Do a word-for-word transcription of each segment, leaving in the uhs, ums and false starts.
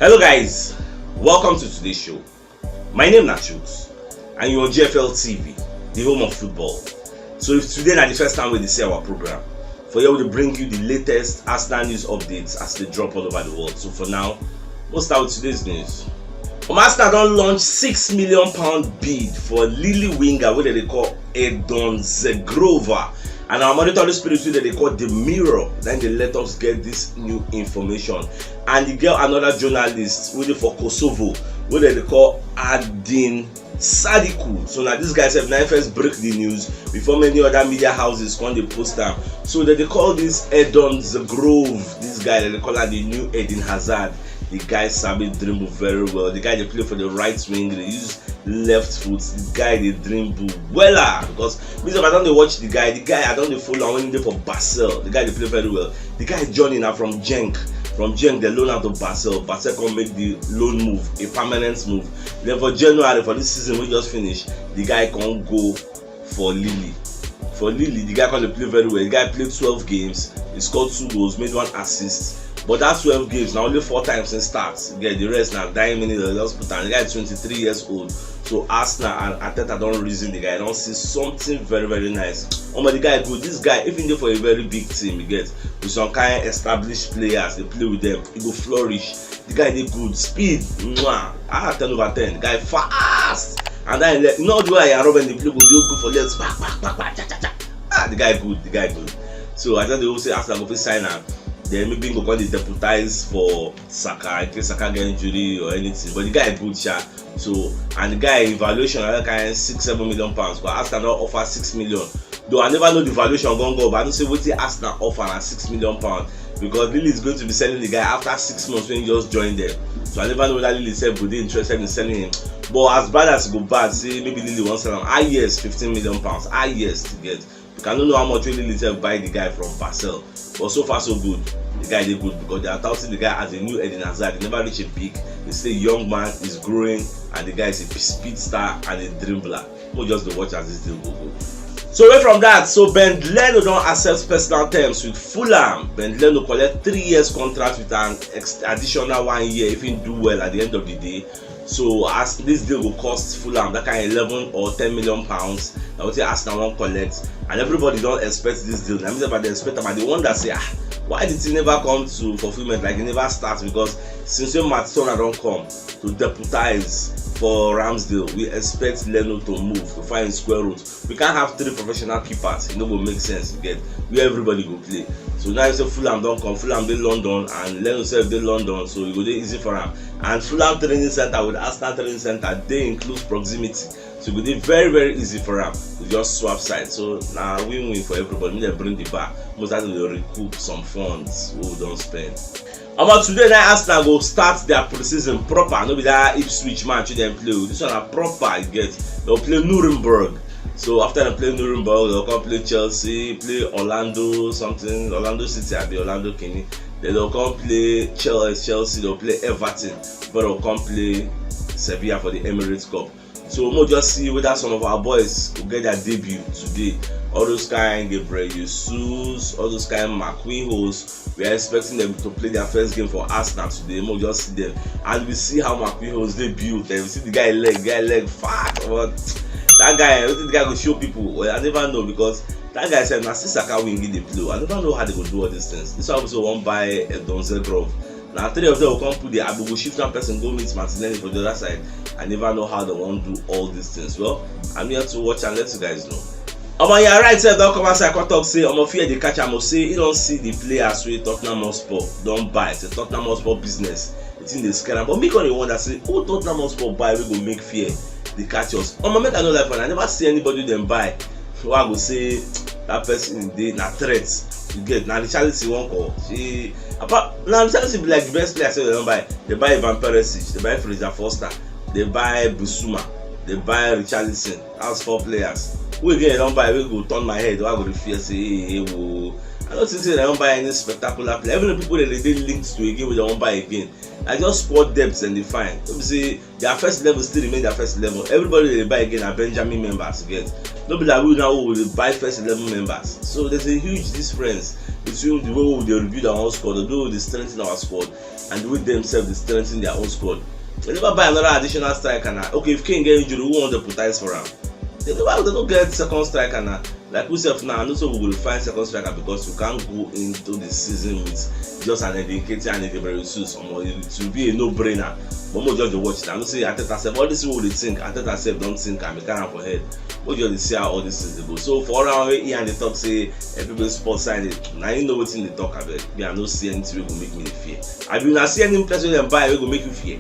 Hello guys, welcome to today's show. My name na Chuks and you're on G F L T V, the home of football. So if today na the first time wey you dey see our program, for here we dey bring you the latest Arsenal news updates as they drop all over the world. So for now, we'll start with today's news. Um, Arsenal don launch six million pound bid for Lille winger wey dem dey call Edon Zhegrova. And our monitoring spirit wey dem dey call the Mirror, then they let us get this new information. And e get another journalist wey dey for Kosovo wey dem dey call Adin Sadiku. So na this guy sef na him first break the news before many other media houses come dey post am. So dem dey call this Edon Zhegrova, this guy dem dey call am the new Eden Hazard. The guy sabi dribble very well. The guy dey play for the right wing, dey use left foot. The guy dey dribble wella because me sef I don dey watch the guy. The guy I don dey follow am when he dey for Basel. The guy dey play very well. The guy journey na from Genk. From Genk dem loan am to Basel. Basel come make the loan move a permanent move. Then for January for this season wey just finish, the guy come go for Lille. For Lille, the guy come dey play very well. The guy play twelve games, he scored two goals, made one assist. But that twelve games, na only four times he start. Get the rest na dying minute, dem just put am. The guy twenty-three years old. So Arsenal and Arteta don reason the guy, don see something very, very nice. Omo, the guy good. This guy, if he dey for a very big team, you get, with some kind established players, dey play with them, he go flourish. The guy dey good. Speed, mwah. Ah, ten over ten. The guy fast. And then, like, you know the way Arjen Robben dey play, go dey go for legs, back, back, back, back, cha, cha, cha. Ah, the guy good. The guy good. So I just dey hope say Arsenal go fit sign am. Then maybe he go come dey deputize for Saka in case Saka get injury or anything. But the guy good, sha. So, and the guy evaluation na that kind six, seven million pounds. But Arsenal don offer six million. Though I never know the valuation gon go, but I know say wetin Arsenal offer na six million pound because Lille is going to be selling the guy after six months when he just joined them. So I never know whether Lille sef go dey interested in selling him. But as bad as e go bad, say maybe Lille wan sell am. Highest fifteen million pounds. Highest to get. Because I no know how much wey Lille sef buy the guy from Basel. But so far so good. The guy dey good because they are touting the guy as a new Eden Hazard. He never reach a peak. They say young man is growing and the guy is a speedster and a dribbler. We'll just dey watch as this deal go go. So away from that, so Ben Leno don accept personal terms with Fulham. Ben Leno collect three years contract with an ex- additional one year if he do well at the end of the day. So as this deal go cost Fulham that kind eleven or ten million pounds, na wetin Arsenal wan collect, and everybody don expect this deal. Na me sef I dey expect am. I dey wonder say, ah, why the thing never come to fulfilment, like e never start, because since when Matt Turner don come to deputize for Ramsdale, we expect Leno to move to find square root. We can't have three professional keepers. E no go make sense, you get, where everybody go play. So now you say Fulham don come, Fulham dey London, and Leno sef dey London, so e go dey easy for am. And Fulham training center with Arsenal training center dey in close proximity, so e go dey very, very easy for am to just swap side. So na win-win for everybody. Make dem bring the bar. Most likely dey recoup some funds wey we don spend. Omo, today na Arsenal go start their pre-season proper. No be that Ipswich match wey dem play o. This one na proper, you get. Dem go play Nuremberg. So after dem play Nuremberg, dem go come play Chelsea, play Orlando something, Orlando City abi Orlando Kini. Then dem go come play Chelsea, Chelsea, dem go play Everton, but dem go come play Sevilla for the Emirates Cup. So we'll just see whether some of our boys will get their debut today. All those kind Gabriel Jesus, all those kind Marquinhos, we are expecting them to play their first game for Arsenal today. We'll just see them. And we see how Marquinhos debut. Then we see the guy leg, guy leg fat. But that guy, I think the guy go show people. Well, I never know because that guy said, na still Saka wing dey play. I never know how they go do all these things. This one also wan buy Edon Zhegrov. Na three of them go come put the, I go shift one person go meet Martinelli for the other side. I never know how they wan do all these things. Well, I'm here to watch and let you guys know. Omo, yeah, right sef don come outside come talk say omo, fear dey catch am o, say he don see the players wey Tottenham Hotspur don buy. Say Tottenham Hotspur business, the thing dey scare am. But me come dey wonder say who Tottenham Hotspur buy wey go make fear dey catch us. Omo, make I no lie for una, I never see anybody dem buy wey I go say that person dey na threat. You get, na Richarlison wan call. She, apart, na Richarlison be like the best player say dem don buy. They buy Ivan Perisic, they buy Fraser Forster, they buy Bissouma, they buy Richarlison. That's four players. Who again dem don buy wey go turn my head? Wey I go dey fear say, hey, hey, wo. I don't think say dem don buy any spectacular player. Even the people that they dey linked to again, wey dem wan buy again, I just squad depth and the fine. Let me say their first eleven still remain their first eleven. Everybody they buy again are Benjamin members, you get. No be like we now, we dey buy first eleven members. So there's a huge difference between the way we dey rebuild our own squad, the way we dey strengthen our squad, and the way dem sef dey strengthen their own squad. Dem never buy another additional striker na. Okay, if Kane get injury, who wan deputize for am? Dem never, dem no get second striker na. Like we sef now, I know say we go find second striker because we can't go into the season with just an Eddie Nketiah and Egebereyesus. Omo, it will be a no-brainer. But mo just dey watch na. I know say Arteta sef, all this wey we dey think, Arteta sef don think am, e carry am for head. Mo just dey see how all these things dey go. So for all that one wey Ian dey talk say everybody support sign it, na him know wetin dey talk abeg. Me, I no see anything wey go make me dey fear. Abi una see any place wey dem buy wey go make you fear?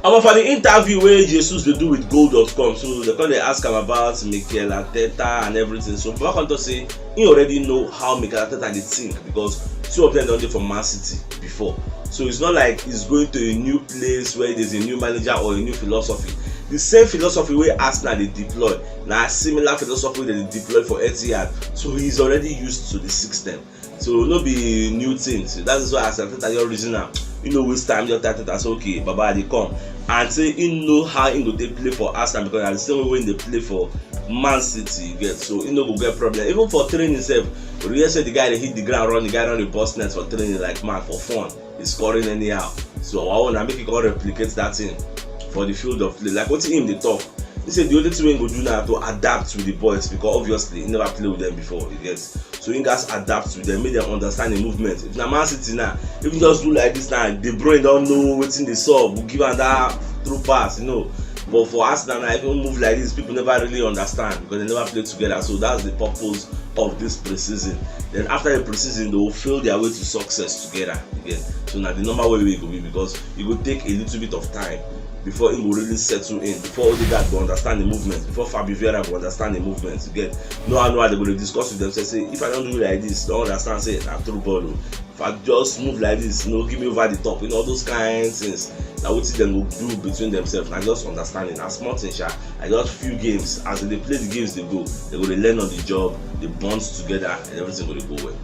Omo, for the interview wey Jesus dey do with goal dot com, so dem come dey ask am about Mikel Arteta and everything. So Baba come talk say he already know how Mikel Arteta dey think because two of them don dey for Man City before. So it's not like he's going to a new place where there's a new manager or a new philosophy. The same philosophy wey Arsenal dey deploy, na similar philosophy wey dem dey deploy for Etihad. So he's already used to the system. So no be new thing. So that is why as Arteta just reason am, he no waste time, just tell Arteta say, "Okay, Baba, I dey come." And say he know how he go take play for Arsenal because na the same way wey he dey play for Man City, you get. So he no go get problem. Even for training sef, we hear say the guy dey hit the ground run, the guy don dey burst net for training like mad for fun. He's scoring anyhow. So our own na make he come replicate that thing for the field of play. Like wetin him dey talk, he say the only thing wey he go do now to adapt with the boys because obviously he never play with them before, you get. So he gats adapt with them, make them understand the movement. If na Man City now, if you just do like this now, De Bruyne don know wetin dey sup, we give am that through pass, you know. But for Arsenal now, if you move like this, people never really understand because they never play together. So that's the purpose of this pre-season. Then after the pre-season, they will feel their way to success together again. So now the normal way we go be because e go take a little bit of time before he go really settle in, before Odegaard go understand the movement, before Fabio Vieira go understand the movement. You get, no, I know how they go dey discuss with themselves. Say, "If I don't do it like this, don't understand. Say na through ball o. If I just move like this, you know, give me over the top," you know, all those kind things. Na wetin dem go do between themselves. Na just understanding. Na small thing, sha. I just few games as they play the games, they go, they go dey learn on the job. They bond together, and everything go dey go well.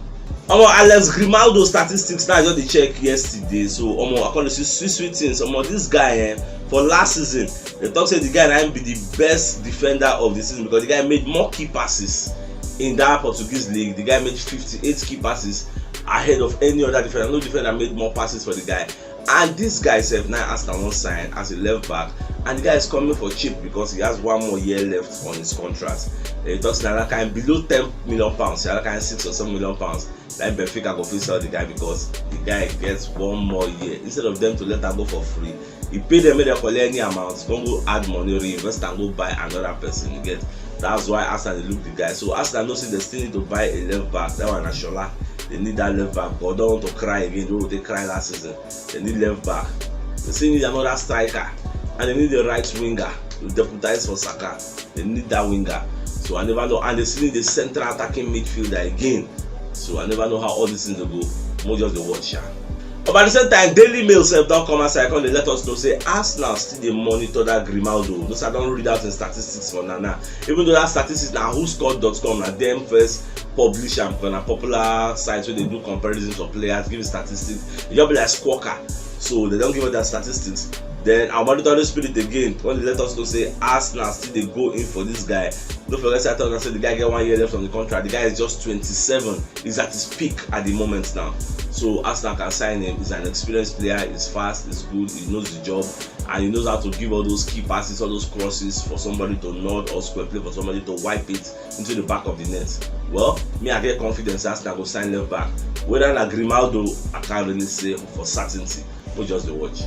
Omo, Alex Grimaldo statistics now I just dey check yesterday. So omo, I come dey see sweet sweet things. Omo, this guy, eh, for last season, they talk say the guy na him be the best defender of the season because the guy made more key passes in that Portuguese league. The guy made fifty-eight key passes ahead of any other defender. No defender made more passes for the guy. And this guy sef na Arsenal wan sign as a left back, and the guy is coming for cheap because he has one more year left on his contract. He talks na that kind below ten million pounds, na that kind six or seven million pounds. Like Benfica go fit sell the guy because the guy gets one more year. Instead of them to let am go for free, he pay them make dem collect any amount, come go add money, reinvest and go buy another person. You get, that's why Arsenal dey look the guy. So Arsenal know say they still need to buy a left back. That one na Shola. They need that left back. But don't want to cry again. They dey cry last season. They need left back. They still need another striker, and they need the right winger to deputize for Saka. They need that winger. So I never know. And they still need a central attacking midfielder again. So I never know how all these things will go. Mo just dey watch, sha. But at the same time, Daily Mail sef don come outside, come dey let us know say Arsenal still dey monitor that Grimaldo. Those I don read out in statistics for now now. Even though that statistics na who scored dot com, na them first publish am, because na popular site wey dey do comparisons of players, give statistics. E just be like Squawka. So they don give us that statistics. Then our monitoring spirit again, when they let us know say Arsenal still dey go in for this guy. Don't forget say I tell una say the guy get one year left on the contract. The guy is just twenty-seven. He's at his peak at the moment now. So Arsenal can sign him. He's an experienced player. He's fast. He's good. He knows the job. And he knows how to give all those key passes, all those crosses for somebody to nod or square play for somebody to wipe it into the back of the net. Well, me, I get confidence Arsenal go sign left back. Whether na Grimaldo, I can't really say for certainty. We just dey watch.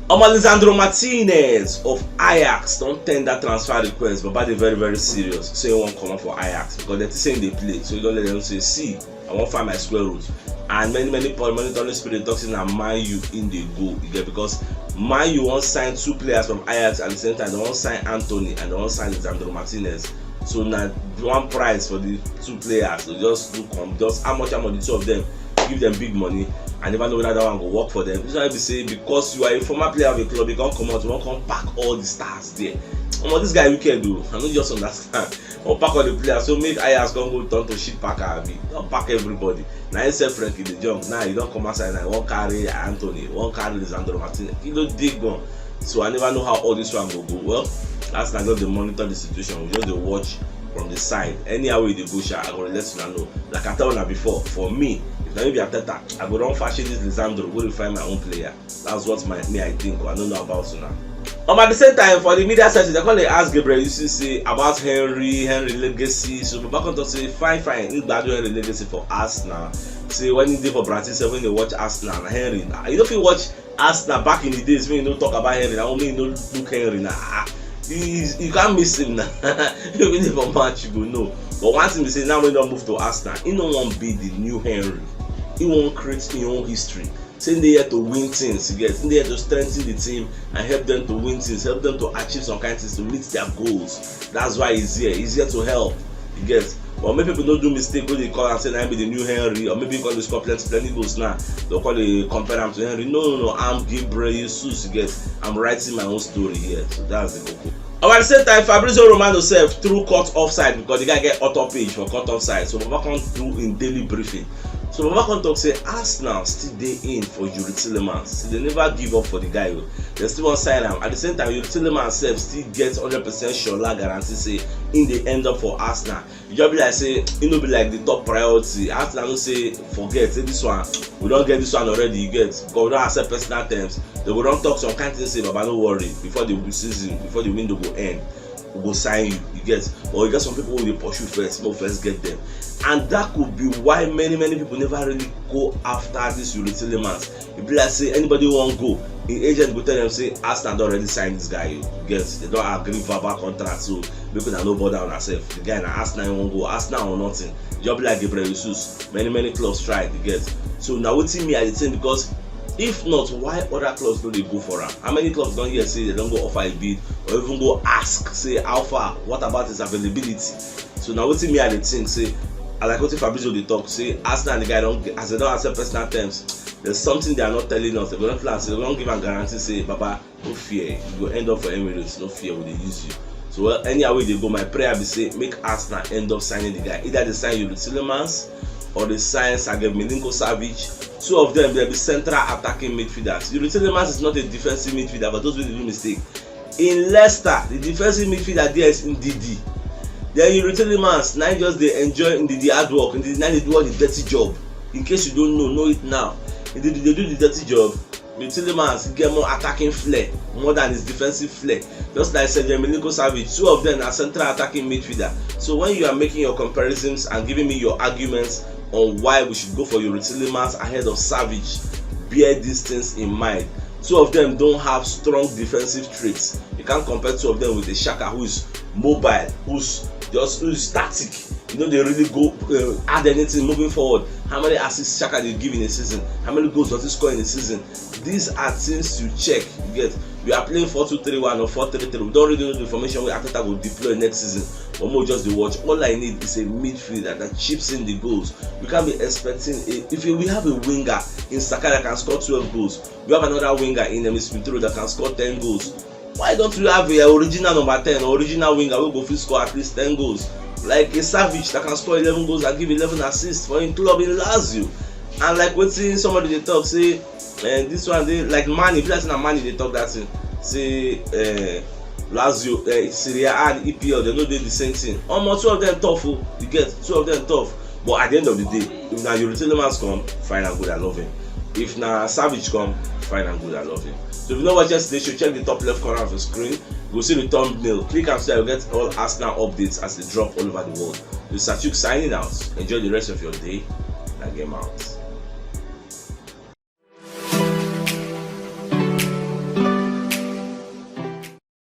Omo, Lisandro Martinez of Ajax don tender transfer request, but Baba dey very very serious. Say he wan comot for Ajax because they think say he dey play, so he don let them say, "See, I wan find my square root." And many many po- monitoring spirit talk say na Man U in dey go. You get, because Man U wan sign two players from Ajax at the same time. They wan sign Antony and they wan sign Lisandro Martinez. So na one price for the two players. So just do come, just how much, how much the two of them give them big money. I never know whether that one go work for them. This one be say because you are a former player of a club, you can't come out, you won't come pack all the stars there. Omo, this guy wicked do. I no just understand. Or pack all the players, so make Ajax come go turn to shit packer, abi? Don't pack everybody. Now you sell Frankie de Jong. Now you don't come outside now. You won't carry Antony, you won't carry Lisandro Martinez. You don't dig one. So I never know how all this one go go. Well, Arsenal just dey monitor the situation. We just dey watch from the side. Anyhow we dey go, sha, I go let una know. Like I tell una before, for me, if Na me be Arteta. I go don fashion this Lisandro, go dey find my own player. That's what my me I think. I don't know about una. Um, at the same time, for the media section, they call dey ask Gabriel Yusuf say about Henry, Henry legacy. So Baba come talk say fine, fine. He gbadu Henry legacy for Arsenal. Say when he dey for Brazil, say when they watch Arsenal, na Henry. You know if you watch Arsenal back in the days, when you no talk about Henry, na only you no look Henry na. Ah, you, you can't miss him na. Even if a match you go know. But one thing we say now we don't move to Arsenal. He no wan be the new Henry. He wan create his own history. Say they here to win things, you get. They here to strengthen the team and help them to win things, help them to achieve some kind of things to meet their goals. That's why he's here. He's here to help. You get. But make people no do mistake when they call and say na be the new Henry, or maybe call the score plenty plenty goals now. They'll call the compare him to Henry. No, no, no. I'm Gabriel Jesus. You get. I'm writing my own story here. So that's the goal. At the same time, Fabrizio Romano self through caught offside because the guy get auto page for caught offside. So Baba come do in daily briefing. So Baba come talk say Arsenal still dey in for Youri Tielemans. Still they never give up for the guy. Oh. They still want sign him. At the same time, Youri Tielemans self still get hundred percent sure guarantee say in the end up for Arsenal. E just be like say e no be like the top priority. Arsenal no say forget say this one, we don't get this one already. You get, God don't accept personal terms. They go don't talk some kind things say Baba no worry before the season, before the window go end. We go sign you, you get. But you get some people who dey pursue first, no first get them. And that could be why many many people never really go after this Youri Tielemans. E be like say anybody wan go, im agent go tell them say Arsenal don already sign this guy. You get, they don agree verbal contract, so make una no bother una sef. The guy na Arsenal wan go, Arsenal or nothing. Just be like Gabriel Jesus, many many clubs try to get. So na wetin me I dey think because if not, why other clubs no dey go for am? How many clubs don hear say they don go offer a bid or even go ask say how far? What about his availability? So na wetin me I dey think say I like wetin Fabrizio dey talk say Arsenal and the guy don as they don accept personal terms. There's something they are not telling us. They go not tell us. They go not give am guarantee say Baba no fear, you go end up for Emirates, no fear we dey use you. So well, anyhow we dey go, my prayer be say make Arsenal end up signing the guy. Either they sign Youri Tielemans or they sign Sergej Milinko-Savic. Two of them they be central attacking midfielders. Youri Tielemans is not a defensive midfielder, but those wey dey do mistake. In Leicester, the defensive midfielder there is Ndidi. Then Youri Tielemans na just dey enjoy Ndidi hard work. Ndidi na dey do all the dirty job. In case you don't know, know it now. Ndidi dey do the dirty job. Youri Tielemans get more attacking flair more than his defensive flair. Just like Sergej Milinko-Savic, two of them are central attacking midfielder. So when you are making your comparisons and giving me your arguments on why we should go for Youri Tielemans ahead of Savic, bear these things in mind. Two of them don't have strong defensive traits. You can't compare two of them with a Xhaka who is mobile, who's just who's static. You know they really go uh, add anything moving forward. How many assists Xhaka dey give in a season? How many goals does he score in a season? These are things you check. You get, we are playing four two three one or four three three. We don't really know the formation where Arteta will deploy next season. But more just the watch. All I need is a midfielder that chips in the goals. We can't be expecting a, if we have a winger in Saka that can score twelve goals. We have another winger in Emil Smith Rowe that can score ten goals. Why don't we have a original number ten or original winger who go fit score at least ten goals? Like a Savic that can score eleven goals and give eleven assists for him club in Lazio. And like wetin somebody dey talk say, eh, this one dey like Mane, if that's not Mane dey talk that thing, say uh, Lazio, uh, Serie A and E P L, they no dey the same thing. Almost two of them tough, oh, you get two of them tough. But at the end of the day, if na Youri Tielemans come, fine and good, I love him. If na Savic come, fine and good, I love him. So if you no watch yesterday show, check the top left corner of the screen. Go see the thumbnail. Click am so you get all Arsenal updates as they drop all over the world. This is Achuk signing out. Enjoy the rest of your day. Na game out.